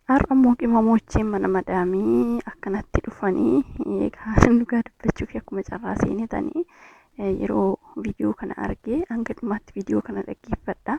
Har'a immoo qimamoocheen mana madaamii akkanatti dhufanii, egaa dhugaa dubbachuuf akkuma carraa seenetanii yeroo viidiyoo kana argee hanga dhumaatti viidiyoo kana dhaggeeffadha.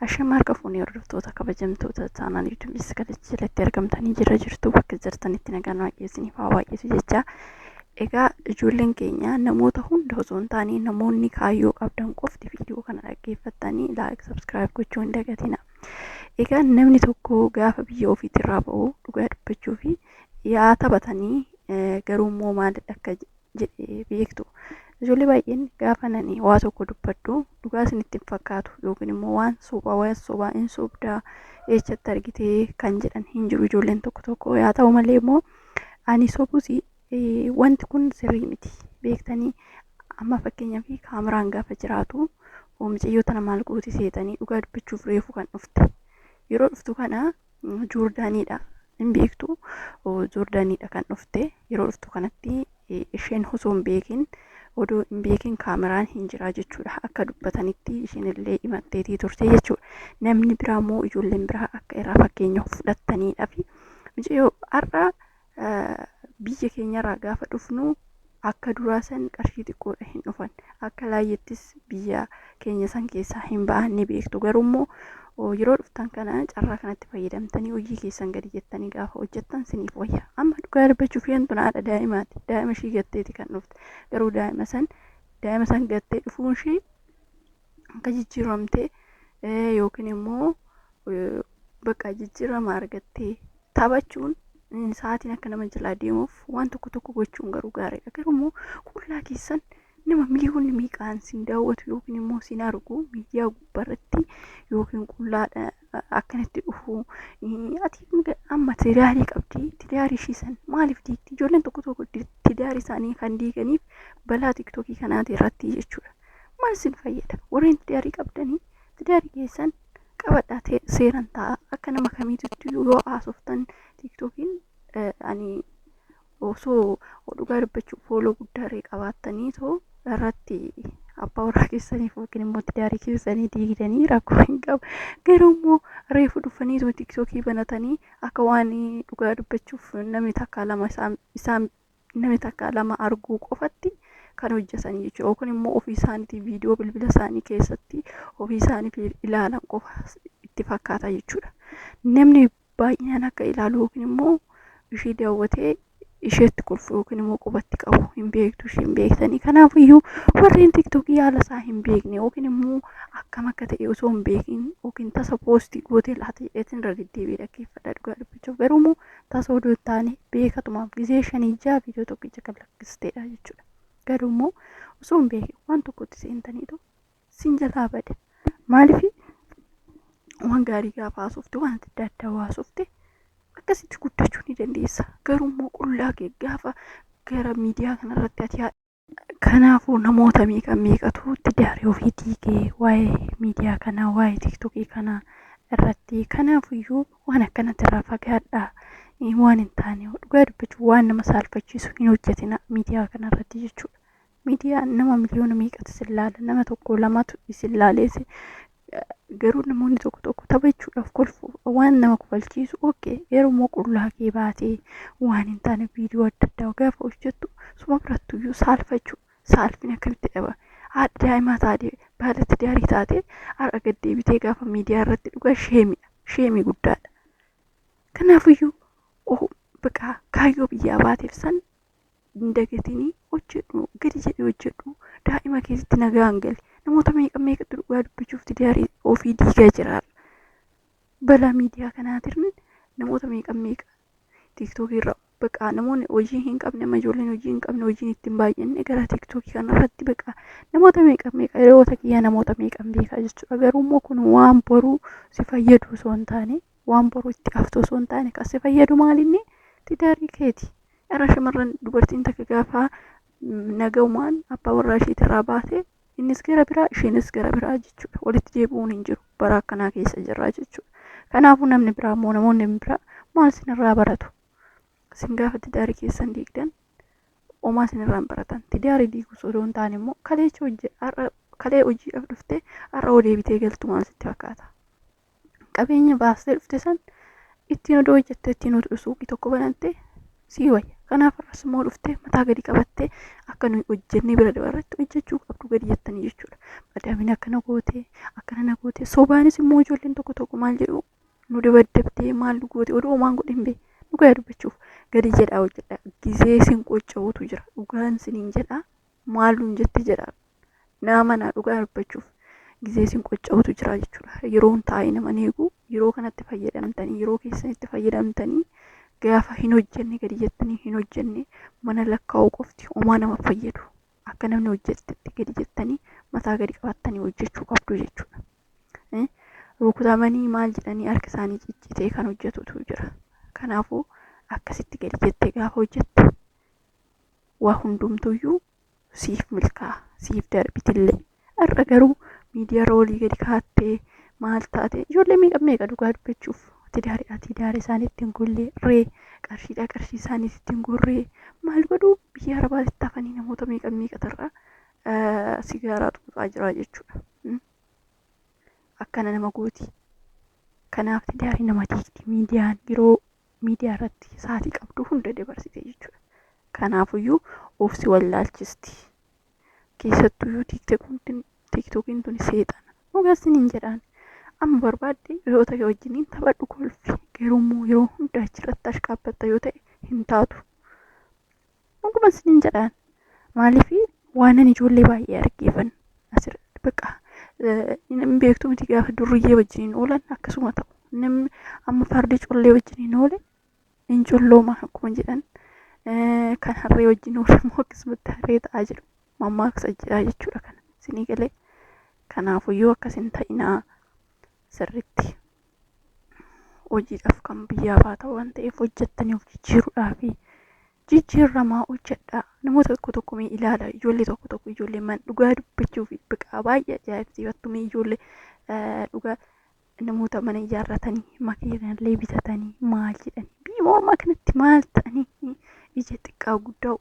Ashama harka fuunee hordoftoota kabajamtoota chaanaal yuutuubiis kana jalatti argamtanii jira jirtu, bakka jirtanitti nagaan Waaqayyo isiniif haa baay'atu jecha. Egaa ijoolleen keenya namoota hunda osoo hin taane namoonni kaayyoo qabdan qofti viidiyoo kana dhaggeeffattanii like, subscribe gochuu hin dagatina. Egaa namni tokko gaafa biyya ofiitirraa ba'u dhugaa dubbachuu fi yaa taphatanii, garuu immoo maalidha akka jedhe beektu. Ijoollee baay'een gaafa nani waa tokko dubbadhu dhugaa isinitti hin fakkaatu, yookiin immoo waan sobaa, waan sobaa hin sobdaa, eechatti argitee kan jedhan hin jiru ijoolleen tokko tokko. Yaa ta'u malee immoo ani sobus wanti kun sirrii miti beektanii. Amma fakkeenyaaf kaameraan gaafa jiraatu mucayyoo tana maal gooti seetanii? Dhugaa dubbachuuf reefu kan dhufte. Yeroo dhuftu kana Joordaaniidha hin beektu, Joordaaniidha kan dhufte. Yeroo dhuftu kanatti isheen osoo hin beekin, odoo hin beekin kaameraan hin jiraa jechuudha. Akka dubbatanitti isheen illee himatteetii turte jechuudha. Namni biraa immoo ijoolleen biraa akka irraa fakkeenya fudhataniidha. Fi mucayyoo har'a biyya keenyarraa gaafa dhufnu akka duraa san qarshii xiqqoodha hin dhufan. Akka laayyettis biyya keenya san keessaa hin ba'an ni beektu. Garuu immoo yeroo dhuftan kana carraa kanatti fayyadamtanii hojii keessan gadi jettanii gaafa hojjettan siniif wayya. Amma dhugaa dubbachuuf yantu haadha daa'imaati. Daa'ima ishii gatteeti kan dhufte. Garuu daa'ima san gattee dhufuun ishii akka jijjiiramte yookiin immoo bakka jijjiirama argattee taphachuun sa'aatiin akka nama jalaa deemuuf waan tokko tokko gochuun garuu gaariidha. Garuu immoo qullaa keessan nama miliyoonni meeqaan sin daawwatu yookiin immoo sin argu miidiyaa gubbaarratti yookiin qullaadha akkanatti dhufu. Ati amma tidaarii qabdi, tidaarii ishii san maaliif diigdi? Ijoolleen tokko tokko tidaarii isaanii kan diiganiif balaa TikTokii kanaati irratti jechuudha. Maal sin fayyada? Warreen tidaarii qabdanii tidaarii keessan qabadhaa, seeran ta'a. Akka nama kamiititti yoo haasoftan TikTokiin ani osoo dhugaa dubbachuuf follow guddaa qabaattanii too irratti abbaa warraa keessaniif yookiin immoo tidaarii keessanii diigdanii rakkoo hin qabu. Garuu immoo reefu dhufanii too TikTokii banatanii akka waan dhugaa dubbachuuf namni takka lama isaan namni takka lama arguu qofatti kan hojjetanii jechuudha. Yookiin immoo ofii isaaniitii viidiyoo bilbila isaanii keessatti ofii isaaniif ilaalan qofa itti fakkaata jechuudha. Namni baay'inaan akka ilaalu yookiin immoo ishee daawwatee isheetti kolfu yookiin immoo qubatti qabu hin beektu, ishee hin beektanii. Kanaafiyyuu warreen TikTokii haala isaa hin beekne yookiin immoo akkam akka ta'e osoo hin beekin yookiin tasa post gootee laata jedheetiin irra deddeebi'ee dhaggeeffadha dhugaa dubbachuuf. Garuu immoo tasa odoo hin taane beekatumaaf gizee shanii ja'a viidiyoo tokkicha kan lakkisteedha jechuudha. Garuu immoo osoo hin beekin waan tokkotti seentaniitu sin jalaa bada. Maaliif? Waan gaarii gaafa haasofte, waan adda addaa haasofte akkasitti guddachuu ni dandeessa. Garuu immoo qullaa kee gaafa gara miidiyaa kanarratti ati Kanaafuu namoota meeqa meeqatu tidaarii ofii diigee waa'ee miidiyaa kanaa, waa'ee TikTokii kanaa irratti. Kanaafuyyuu waan akkanatti irraa fagaadhaa. Waan hin taane, dhugaa dubbachuu, waan nama saalfachiisu hin hojjetina miidiyaa kanarratti jechuudha. Miidiyaa nama miliyoona meeqatu isin laala? Nama tokko lamatu isin laalee, garuu namoonni tokko tokko taphachuudhaaf kolfu, waan nama kofalchiisu, okay. Yeroo immoo qullaa kee baatee waan hin taane viidiyoo adda addaa gaafa hojjettu suma birattuyyuu saalfachuu, saalfin akkamitti dhaba? Haadha daa'imaa taate, baala tidaarii taate, har'a gad deebitee gaafa miidiyaa irratti dhugaa shameiidha, shame guddaadha. Kanaafiyyuu bakka kaayyoo biyyaa baateef san hin dagatinii hojjedhu, gadi jedhee hojjedhu, daa'ima keessatti nagaan gali. Namoota meeqa meeqatu dhugaa dubbachuuf tidaarii ofii diigaa jira balaa miidiyaa kanaatiin? Namoota meeqa meeqa TikTokii irra bakka namoonni hojii hin qabne, amma ijoolleen hojii hin qabne, hojiin ittiin baay'anne gara TikTokii kanarratti bakka namoota meeqa meeqa, hiriyoota kiyyaa namoota meeqan beekaa jechuudha. Garuu immoo kun waan boruu si fayyadu osoo hin taane, waan boruu itti haftu osoo hin taane, kan si fayyadu maalinni? Tidaarii keeti. Irra shamarran dubartiin takka gaafa nagaumaan abbaa warraa isheetirraa baate innis gara biraa, isheenis gara biraa jechuudha. Walitti deebi'uun hin jiru, bara akkanaa keessa jirra jechuudha. Kanaafuu namni biraa immoo namoonni biraa maal isinirraa baratu? Isin gaafa tidaarii keessan diigdan homaa isinirraa hin baratan. Tidaarii diiguus odoo hin taane immoo kaleecha hojii har'a kalee hojiidhaaf dhuftee har'a oo deebitee galtu maal sitti fakkaata? Qabeenya baastee dhufte san Ittiin odoo hojjettee, ittiin odoo suuqii tokko banattee sii wayya. Kanaaf har'as immoo dhuftee mataa gadi qabattee akka nuyi hojjennee bira dabarretti hojjechuu qabdu gadi jettanii jechuudha. Madaamiin akkana gootee, akkana na gootee, sobaanis immoo ijoolleen tokko tokko maal jedhu, nu dabaddabtee, maal nu goote, odoo homaan godhin bee. Dhugaa dubbachuuf gadi jedhaa hojjedha. Gizee isin qocca'utu jira. Dhugaan isiniin jedhaa, maal nuun jette jedha. Naa manaa, dhugaa dubbachuuf gizee isin qocca'utu jira jechuudha. Yeroon taa'ee nama eegu, yeroo kanatti fayyadamtanii, yeroo keessanitti fayyadamtanii, gaafa hin hojjenne, gadi jettanii hin hojjenne, mana lakkaa'uu qofti homaa nama fayyadu. Akka namni hojjetetti gadi jettanii mataa gadi qabattanii hojjechuu qabdu jechuudha. Rukutamanii maal jedhanii harka isaanii ciccitee kan hojjetutu jira. Kanaafuu akkasitti gadi jettee gaafa hojjette waa hundumtuyyuu siif milkaa'a, siif darbitillee. Har'a garuu miidiyaarra olii gadi kaattee maal taate, ijoollee meeqa meeqa, dhugaa dubbachuuf, tidaariidha tidaara isaanii ittiin gullee ree, qarshiidha qarshii isaanii ittiin gurree maal godhuu, biyya arabaatti hafanii namoota meeqa meeqatarraa sigaaraa xuuxaa jira jechuudha. Akkana nama gooti. Kanaaf tidaarii nama diigdi miidiyaan, yeroo miidiyaa irratti sa'aatii qabdu hunda dabarsite jechuudha. Kanaafuyyuu of si wallaalchisti. Keessattuyyuu TikTokiin tun seexana. Dhugaa isiniin jedhaan. Amma barbaadde yoo ta'e wajjiniin taphadhu, kolfi. Garuu immoo yeroo hunda achirratti ashqaabbatta yoo ta'e hin taatu. Dhuguma isiniin jedhaan. Maaliif, waanan ijoollee baay'ee argeefan asirratti bakka hin beektu miti, gaafa durriyyee wajjiniin oolan akkasuma ta'u. Namni amma fardi collee wajjiniin oole hin collooma akkuma jedhan, kan harree wajjin oole immoo akkasumatti harree ta'aa jedhu. Mammaaksa jira jechuudha kana. Isinii galee? Kanaafuyyuu akkas hin ta'inaa, sirriitti hojiidhaaf kan biyyaa baata waan ta'eef hojjettanii of jijjiiruudhaa fi jijjiiramaa hojjedhaa. Namoota tokko tokko mee ilaala, ijoollee tokko tokko, ijoollee man dhugaa dubbachuuf biqaa baay'ee ajaa'ibsiifattu. Mee ijoollee dhugaa namoota mana ijaarratanii, makiinallee bitatanii, maal jedhanii, biyya mormaa kanatti maal ta'anii, ija xiqqaa guddaa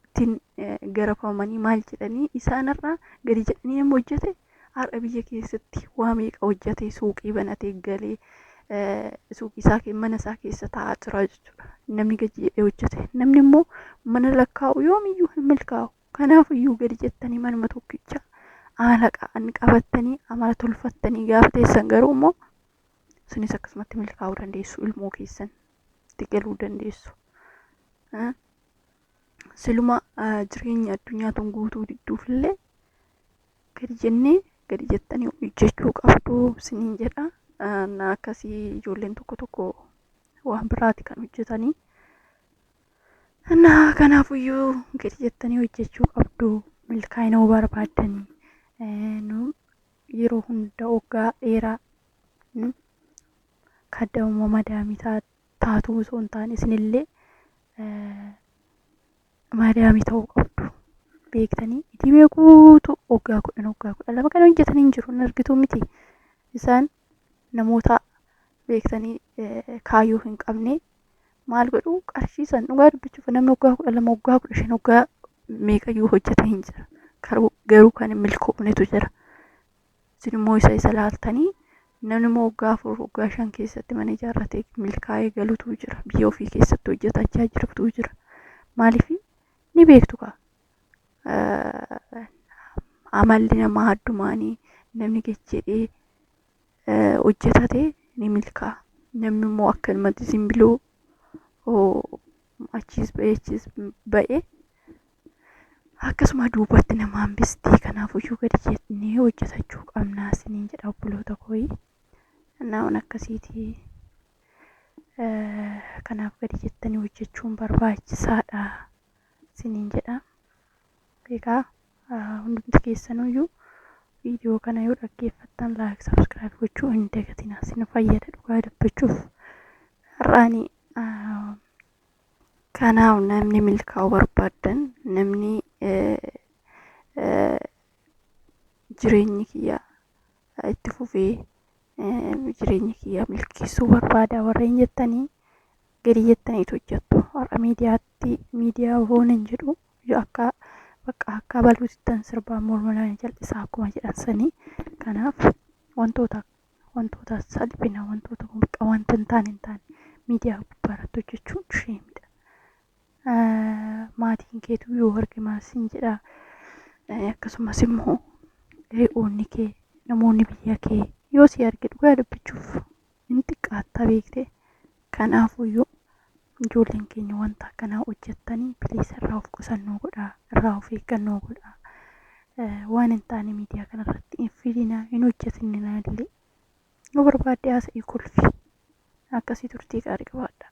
ittiin garafamanii, maal jedhanii, isaanirraa gadi jedhanii nama hojjete har'a biyya keessatti waa meeqa hojjete, suuqii banatee galee suuqii isaa, mana isaa keessa taa'aa jira jechuudha. Namni gadi jedhee hojjete. Namni immoo mana lakkaa'u yoomiyyuu hin milkaa'u. Kanaaf iyyuu gadi jettanii manuma tokkicha haala qabattanii, amala tolfattanii gaafa teessan garuu immoo isinis akkasumatti milkaa'uu dandeessu, ilmoo keessan itti galuu dandeessu. Siluma jireenya addunyaa tun guutuu didduufillee gadi jennee, gadi jettanii hojjechuu qabdu isiniin jedha. Na akkasii ijoolleen tokko tokko waan biraati kan hojjetanii. Na kanaafuyyuu gadi jettanii hojjechuu qabdu, milkaa'ina yoo barbaaddanii. Nu yeroo hunda waggaa dheeraa kaddamuma madaamii taatu osoo hin taane, isinillee madaamii ta'uu qabdu. Beektanii, dhibee guutuu waggaa 10, waggaa 12 kan hojjetanii hin jiru, hin argitu miti. Isaan namoota beektanii kaayyoo hin qabne maal godhu qarshii san? Dhugaa dubbachuuf namni waggaa 12, waggaa 15, waggaa meeqayyuu hojjetee hin jira. Garuu kan hin milkoofnetu jira. Isin immoo isa laaltanii, namni immoo waggaa 4, waggaa 5 keessatti mana ijaarratee milkaa'ee galutu jira. Biyya ofii keessatti hojjetachaa jirutu jira. Maaliif, ni beektu kaa. Amalli namaa addumaanii namni gadi jedhee hojjetate ni milkaa'a. Namni immoo akkanumatti simbiloo achiis ba'ee achiis ba'ee akkasuma duubatti nama hambisti. Kanaafuyyuu gadi jennee hojjetachuu qabnaa isiniin jedha, obboloota kooyi. Naawwan akkasiiti. Kanaaf gadi jettanii hojjechuun barbaachisaadha isiniin jedha. Egaa hundumti keessanuyyuu viidiyoo kana yoo dhaggeeffattan like, subscribe gochuu hin dagatinaa, isin fayyada dhugaa dubbachuuf. Har'aani kanaaf namni milkaa'uu barbaaddan, namni jireenyi kiyya itti fufee jireenya kiyya milkeessuu barbaada warreen jettanii, gadi jettaniitu hojjettu. Har'a miidiyaatti miidiyaa hoonan jedhu akka bakka akka baluutittan sirbaa mormalaan jal'isaa akkuma jedhan sanii. Kanaaf wantoota salphina, wantoota wanta hin taane hin taane Miidiyaa gubbaa irratti hojjechuun sheemidha. Maatiin keetu yoo arge maal siin jedha. Akkasumas immoo hiriyoonni kee, namoonni biyya kee yoo si arge dhugaa dubbachuuf hin xiqqaatta beekte. Kanaafuyyuu ijoolleen keenya wanta akkanaa hojjettanii please irraa of qusannoo godhaa, irraa of eeggannoo godhaa. Waan hin taane miidiyaa kanarratti hin fidinaa, hin hojjetinaa illee. Yoo barbaadde haasa'ii kolfi. Akkasii turtii gaarii qabaadha.